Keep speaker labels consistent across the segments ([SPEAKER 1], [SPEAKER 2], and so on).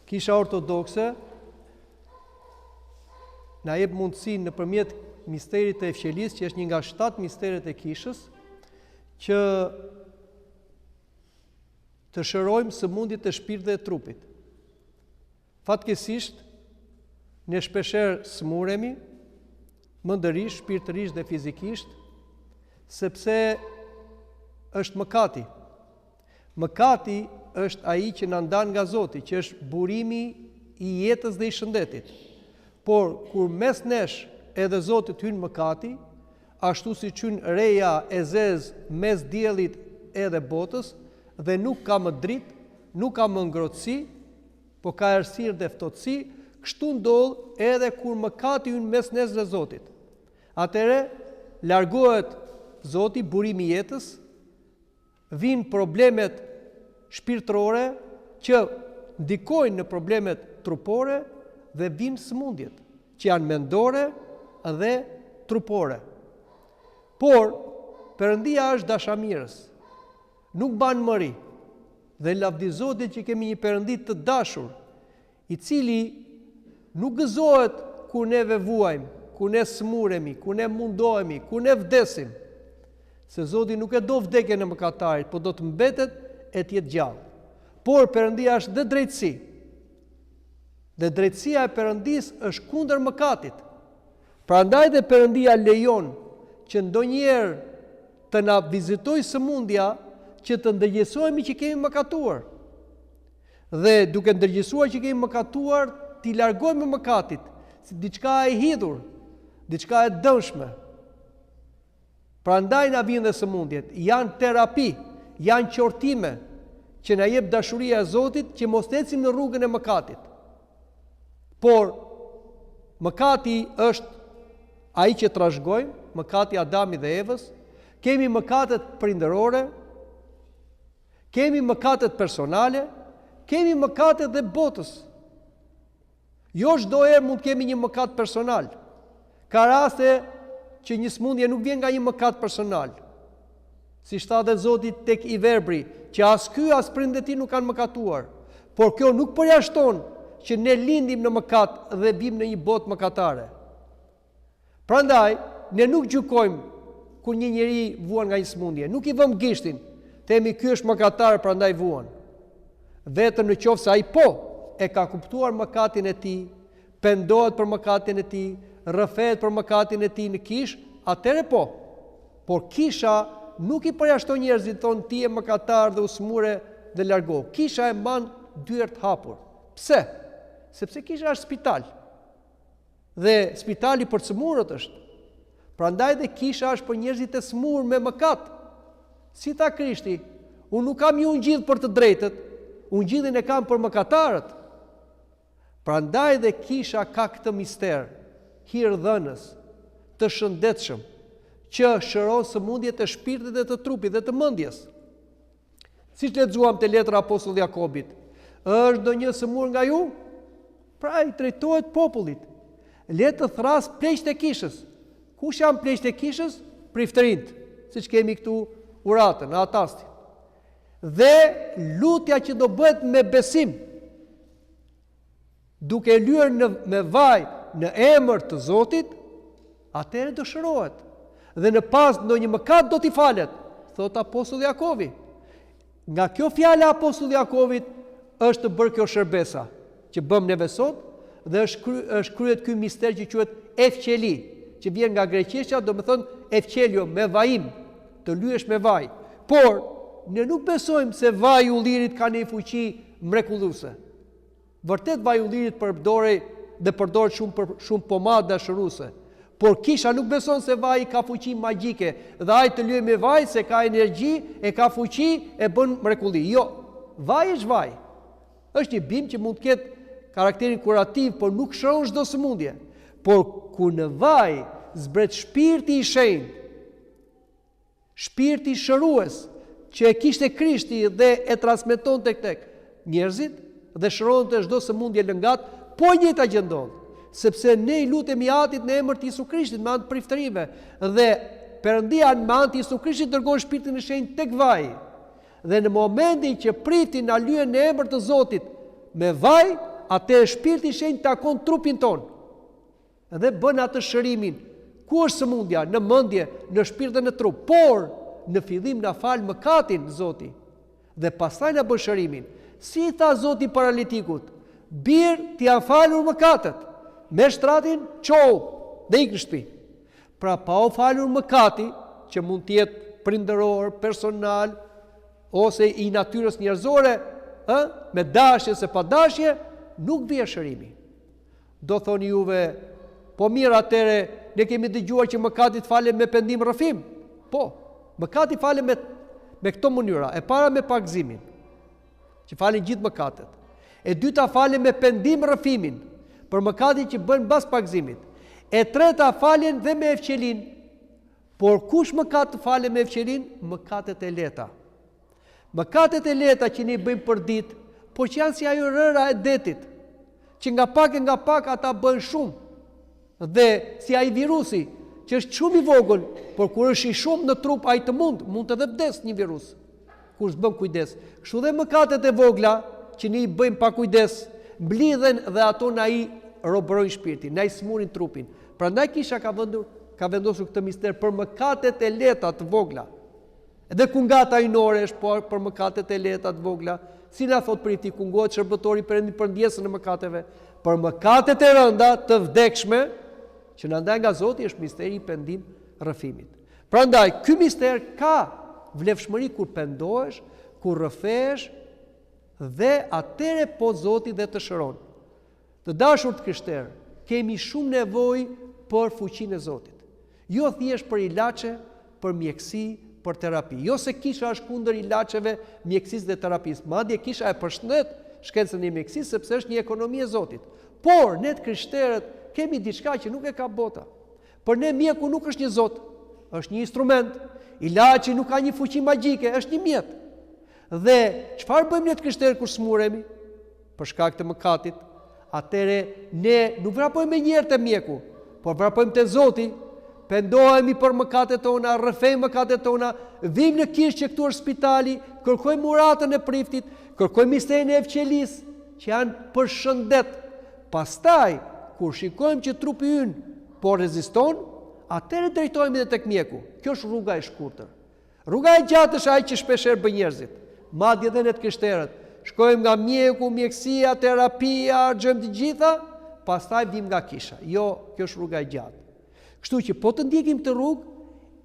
[SPEAKER 1] Kisha Ortodokse na jep mundësinë nëpërmjet misterit të Efqelisë, që është një nga shtatë misteret e kishës, që të shërojmë sëmundjet e shpirtit dhe trupit. Fatkeqësisht, ne shpeshherë sëmuremi, mendërisht, shpirtërisht dhe fizikisht, sepse është mëkati. Mëkati është ai që na ndan nga Zoti, që është burimi i jetës dhe i shëndetit. Por kur mes nesh edhe Zotit hyn mëkati, ashtu siç hyn reja e zezë mes diellit edhe botës dhe nuk ka më dritë, nuk ka më ngrohtësi, po ka errësirë dhe ftohtësi, kështu ndodh edhe kur mëkati hyn mes nesh dhe Zotit. Atëherë largohet Zoti, burimi i jetës, vijnë problemet shpirtërore që ndikojnë në problemet trupore dhe vijnë sëmundjet që janë mendore dhe trupore. Por Perëndia është dashamirës. Nuk mban mëri. Dhe lavdi Zotit që kemi një Perëndi të dashur, i cili nuk gëzohet kur neve vuajmë, kur ne sëmuremi, kur ne mundohemi, kur ne vdesim. Se Zoti nuk e do vdekjen e mëkatarit, po do të mbetet e të jetë gjallë. Por Perëndia është dhe drejtësi. Dhe drejtësia e Perëndisë është kundër mëkatit. Prandaj dhe Perëndia lejon që ndonjëherë të na vizitojë sëmundja që të ndërgjegjësohemi që kemi mëkatuar. Dhe duke ndërgjegjësuar që kemi mëkatuar, t'i largohemi mëkatit, si diçka e hidhur, diçka e dëmshme. Prandaj na vijnë dhe sëmundjet, janë terapi, janë qortime që na jep dashuria e Zotit që mos të ecim në rrugën e mëkatit. Por mëkati është ai që trashëgojmë, mëkati i Adamit dhe Evës, kemi mëkatet prindërore, Kemi mëkatet personale, kemi mëkatet dhe botës. Jo çdo herë mund të kemi një mëkat personal. Ka raste që një sëmundje nuk vjen nga një mëkat personal. Siç tha dhe Zoti tek i verbri, që as ky as prindët e tij nuk kanë mëkatuar. Por kjo nuk përjashton që ne lindim në mëkat dhe vijmë në një botë mëkatare. Prandaj, ne nuk gjykojmë kur një njeri vuan nga një sëmundje. Nuk i vëmë gishtin, themi ky është mëkatar, prandaj vuan. Vetëm në qoftë se ai po e ka kuptuar mëkatin e tij, pendohet për mëkatin e tij, rrëfehet për mëkatin e tij në kishë, atëherë po. Por kisha nuk i përjashton njerëzit, thonë ti je mëkatar dhe u sëmure dhe largohu. Kisha e mban dyert hapur. Pse? Sepse kisha është spital. Dhe spitali për të sëmurët është. Prandaj dhe kisha është për njerëzit e sëmurë me mëkat. Si tha Krishti, unë nuk kam një ungjill për të drejtët, ungjillin e kam për mëkatarët. Prandaj dhe kisha ka këtë mister, hirdhënës, të shëndetshëm, që shëron sëmundjet e shpirtit dhe të trupit dhe të mendjes. Siç lexuam te letra e Apostull Jakobit, është ndonjë sëmurë nga ju? Pra i drejtohet popullit. Le të thërrasë pleqtë e kishës. Kush janë pleqtë e kishës? Priftërinjtë, siç kemi këtu uratën, në Atastin. Dhe lutja që do bëhet me besim, duke e lyer në, me vaj në emër të Zotit, atëherë do shërohet. Dhe në pastë ndonjë mëkat do t'i falet, thotë apostull Jakovi. Nga kjo fjalë e apostull Jakovit është bërë kjo shërbesa që bëmë neve sot dhe është kry, është kryet ky mister që quhet efqeli, që vjen nga greqishtja, domethënë efqelio me vajim, të lyesh me vaj. Por ne nuk besojmë se vaji i ullirit ka një fuqi mrekulluese. Vërtet vaji i ullirit përdorej dhe përdoret shumë për shumë pomada shëruese. Por kisha nuk beson se vaji ka fuqi magjike dhe ai të lyej me vaj se ka energji e ka fuqi e bën mrekulli. Jo, vaji është vaj. Është një bimë që mund të ketë karakterin kurativ, por nuk shëron çdo sëmundje. Por kur në vaj zbret shpirti i shenjtë, Shpirti shërues që e kishte Krishti dhe e transmetonte tek njerëzit dhe shëronte çdo sëmundje lëngatë, po e njëjta gjë ndodh, sepse ne i lutemi Atit në emër të Jisu Krishtit me anë të priftërinjve dhe Perëndia me anë të Jisu Krishtit dërgon Shpirtin e Shenjtë tek vaji. Dhe në momentin që prifti na lyen në emër të Zotit me vaj, atëherë Shpirti i Shenjtë takon trupin tonë dhe bën atë shërimin. Ku është sëmundja? Në mendje, në shpirt dhe në trup. Por në fillim na fal mëkatin Zoti dhe pastaj na bën shërimin. Si i tha Zoti paralitikut? Bir, të janë falur mëkatet. Merr shtratin, çohu dhe ik në shtëpi. Pra pa u falur mëkati, që mund të jetë prindëror, personal ose i natyrës njerëzore, ë, me dashje ose pa dashje, nuk vjen shërimi. Do thoni juve, po mirë atëherë ne kemi dëgjuar që mëkatet falen me pendim rrëfim. Po, mëkati falet me me këto mënyra. E para me pagëzimin, që falen gjithë mëkatet. E dyta falen me pendim rrëfimin për mëkatin që bën mbas pagëzimit. E treta falen dhe me efqelinë. Por kush mëkat falen me efqelinë? Mëkatet e lehta. Mëkatet e lehta që ne i bëjmë përditë, por që janë si ajo rëra e detit, që nga pak e nga pak ata bëhen shumë. Dhe si ai virusi, që është shumë i vogël, por kur është i shumë në trup ai të mund, mund të edhe vdes një virus. Kur s'bën kujdes. Kështu dhe mëkatet e vogla që ne i bëjmë pa kujdes, mblidhen dhe ato na i robërojnë shpirtin, na i smurin trupin. Prandaj kisha ka vendur, ka vendosur këtë mister për mëkatet e lehta të vogla. Dhe kungata hyjnore është po për mëkatet e lehta të vogla. Si na thotë prifti, kungohet shërbëtori i Perëndisë për ndjesën e mëkateve, për mëkatet e rënda të vdekshme që na ndajnë nga Zoti është misteri i pendim rrëfimit. Prandaj ky mister ka vlefshmëri kur pendohesh, kur rrëfehesh dhe atëherë po Zoti dhe të shëron. Të dashur të krishterë, kemi shumë nevojë për fuqinë e Zotit. Jo thjesht për ilaçe, për mjekësi, për terapi. Jo se kisha është kundër ilaçeve, mjekësisë dhe terapisë. Madje kisha e përshëndet shkencën e mjekësisë sepse është një ekonomi e Zotit. Por ne të krishterët kemi diçka që nuk e ka bota. Për ne mjeku nuk është një zot, është një instrument. Ilaçi nuk ka një fuqi magjike, është një mjet. Dhe çfarë bëjmë ne të krishterët kur smuremi? Për shkak të mëkatit, atëherë ne nuk vrapojmë menjëherë te mjeku, por vrapojmë te Zoti, pendohemi për mëkatet tona, rrëfejmë mëkatet tona, vijmë në kishë që këtu është spitali, kërkojmë uratën e priftit, kërkojmë misterin e efqelisë, që janë për shëndet. Pastaj, kur shikojmë që trupi ynë po reziston, atëherë drejtohemi edhe tek mjeku. Kjo është rruga e shkurtër. Rruga e gjatë është ajo që shpeshherë bëjnë njerëzit, madje dhe ne të krishterët. Shkojmë nga mjeku, mjekësia, terapia, harxhojmë të gjitha, pastaj vijmë nga kisha. Jo, kjo është rruga e gjatë. Kështu që po të ndjekim këtë rrugë,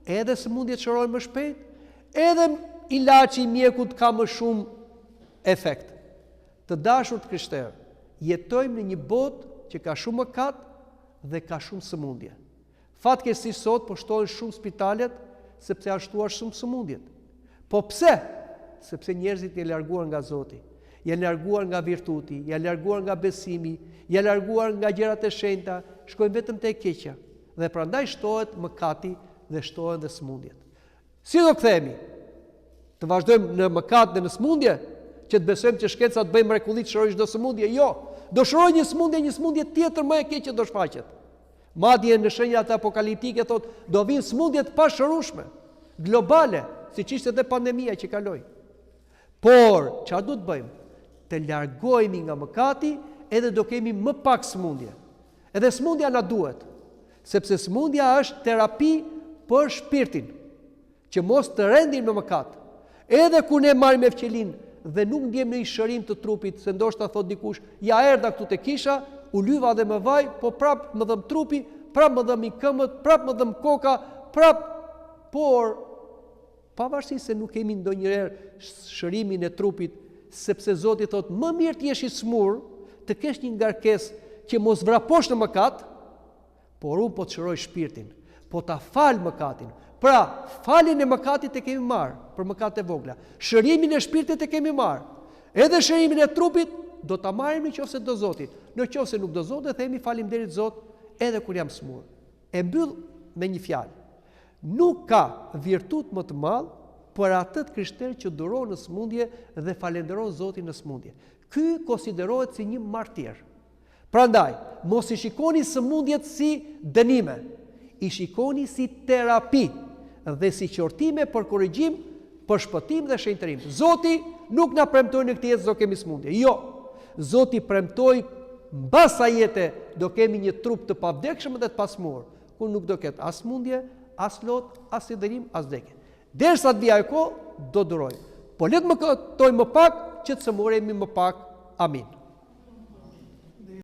[SPEAKER 1] edhe sëmundjet shërohen më shpejt, edhe ilaçi i mjekut ka më shumë efekt. Të dashur të krishterë, jetojmë në një botë që ka shumë mëkat dhe ka shumë sëmundje. Fatkeqësisht sot po shtohen shumë spitalet sepse janë shtuar shumë sëmundjet. Po pse? Sepse njerëzit janë larguar nga Zoti, janë larguar nga virtuti, janë larguar nga besimi, janë larguar nga gjërat e shenjta, shkojnë vetëm te e keqja dhe prandaj shtohet mëkati dhe shtohen dhe sëmundjet. Si do kthehemi? Të vazhdojmë në mëkat dhe në sëmundje, që të besojmë që shkenca të bëjë mrekulli të shërojë çdo sëmundje? Jo. Do shërojë një sëmundje, një sëmundje tjetër më e keqe do shfaqet. Madje në shenjat apokaliptike thotë do vijnë sëmundje të pashërueshme, globale, siç ishte edhe pandemia që kaloi. Por, çfarë duhet të bëjmë? Të largohemi nga mëkati edhe do kemi më pak sëmundje. Edhe sëmundja na duhet, sepse sëmundja është terapi për shpirtin. Që mos të rendim në mëkat. Edhe kur ne marrim efqelinë dhe nuk ndjejmë ndonjë shërim të trupit, se ndoshta thotë dikush, ja erdha këtu te kisha, u lyva dhe me vaj, po prap më dhemb trupi, prap më dhembin këmbët, prap më dhemb koka, prap por pavarësisht se nuk kemi ndonjëherë shërimin e trupit, sepse Zoti thotë, më mirë të jesh i smur, të kesh një ngarkesë që mos vraposh në mëkat, Por unë po të shëroj shpirtin, po ta fal mëkatin. Pra, faljen e mëkatit e kemi marrë për mëkatet e vogla. Shërimin e shpirtit e kemi marrë. Edhe shërimin e trupit do ta marrim në qoftë se do Zoti. Në qoftë se nuk do Zoti, themi faleminderit Zot edhe kur jam smur. E mbyll me një fjalë. Nuk ka virtut më të madh për atë të krishterë që duron në sëmundje dhe falënderon Zotin në sëmundje. Ky konsiderohet si një martir. Prandaj, mos i shikoni sëmundjet si dënime, i shikoni si terapi dhe si qortime për korrigjim, për shpëtim dhe shenjtërim. Zoti nuk na premtoi në këtë jetë s'do kemi sëmundje. Jo. Zoti premtoi mbas kësaj jete do kemi një trup të pavdekshëm dhe të pasmurë, ku nuk do ketë as smundje, as lot, as hidhërim, as vdekje. Derisa të vijë ajo kohë, do durojmë. Po le të mëkatojmë më pak, që të sëmuremi më pak. Amin.